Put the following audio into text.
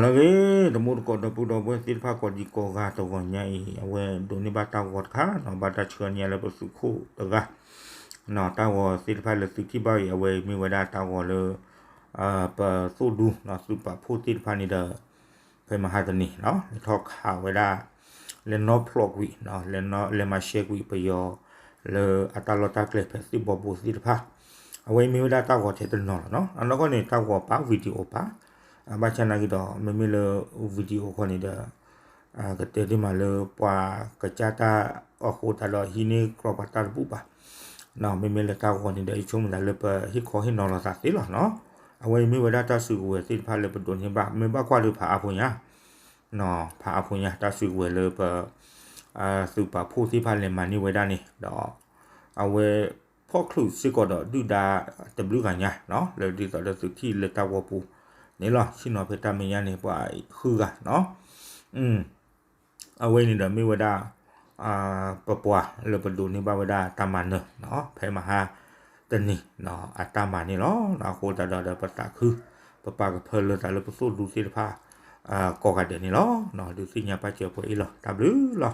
အဂ့ၤ တမူတကိးဒီပုၢ်ဒီဝဲၢ်သ့ၣ်တဖၣ် ကိးဒံကိးဂၤ တဂီၤညါအံၤ အဝဲဒိးန့ၢ်ဘၣ်တၢ်ဂီၤတခါနီၤ, ဘၣ်တၢ်ဆှၢန့ၢ်လၢပသုးခိၣ်တဂၤ တၢ်ဂီၤသ့ၣ်တဖၣ်လၢသုထံၣ်ဘၣ်အံၤ အဝဲမ့ၢ်ဝဲဒၣ်တၢ်ဂီၤလၢ ပသိၣ်ဒူ သုးပာ်ဖှိၣ်သ့ၣ်တဖၣ်န့ၣ်ဒီး ဖဲမဟါတနံၤ လဲၤထီၣ်ခးဝဲဒၣ် လဲၤနီၣ်ဖျိးကွံာ် လဲၤမၤရှဲကွံာ်ပယီၤ လၢအတၢ်လီၢ်တၢ်ကျဲဖဲသ့ၣ်ဘီဘိသ့ၣ်တဖၣ် အဝဲမ့ၢ်ဝဲဒၣ်တၢ်ဂီၤထဲတနီၤလီၤနီၤ. အနီၢ်ကီၢ်န့ၣ် တၢ်ဂီၤပာ် video ပာ် ဘၣ်ဆၣ်နာ်က့ဒီး မ့မ့ၢ်လၢ video ခီန့ၣ်ဒီး ကတဲတ့ၢ်မးလၢပှၤကစၢ်တၢ်အဃိသတးဒီး ဟံးန့ၢ်ကြီပှၤတၢ်တဘူၣ်ဘၣ်. မ့မ့ၢ်လၢတၢ်ဂီၤန့ၣ်ဒီး ယဆိကမိၣ်သးလၢပဟ့ၣ်ခီဟ့ၣ်နီၤလိာ်သးသ့လီၤနီၤ. အဝဲအံၤမ့ၢ်ဝဲဒၣ်တၢ်စုကဝဲၤသ့ၣ်တဖၣ်လၢပဒိးန့ၢ်ဘၣ် မ့ၢ်ဘၣ်ကွၢ်လၢဖးအါဖိညါ ဖးအါဖိညါ တၢ်စုကဝဲၤလၢပ သုးပာ်ဖှိၣ်သ့ၣ်တဖၣ်လဲၤမၤန့ၢ်ဝဲဒၣ်န့ၣ်ဒီး အဝဲဖီၣ်ချုးစ့ၢ်ကီးဒီးဒုၣ်ဒါတဘျုးဂၤညါ လၢဒ်သိးလၢသုးထံၣ်လၢတၢ်ဂီၤပူၤန့ၣ်လီၤ. ဆ့ၣ်နီၤဖဲတၢ်မဲာ်ညါန့ၣ် ပှၤဃုဂၤနီၤ အဝဲန့ၣ်ဒီးမ့ၢ်ဝဲဒၣ် ပပှၤလၢပဒိးန့ၢ်ဘၣ်ဝဲဒၣ်တၢ်မၤနၢၤ ဖဲမဟါတနံၤ အတၢ်မၤန့ၣ်လီၤ. အဃိသတးဒီးပသးခု ပပာ်ကဖၢလၢသးလၢပသိၣ်ဒူသ့ၣ်တဖၣ် ကိးဂၤဒဲးန့ၣ်လီၤ. ဒုးသ့ၣ်ညါပာ်စၢၤပှဲၤအံၤလီၤ. တၢ်ဘျုးလီၤ.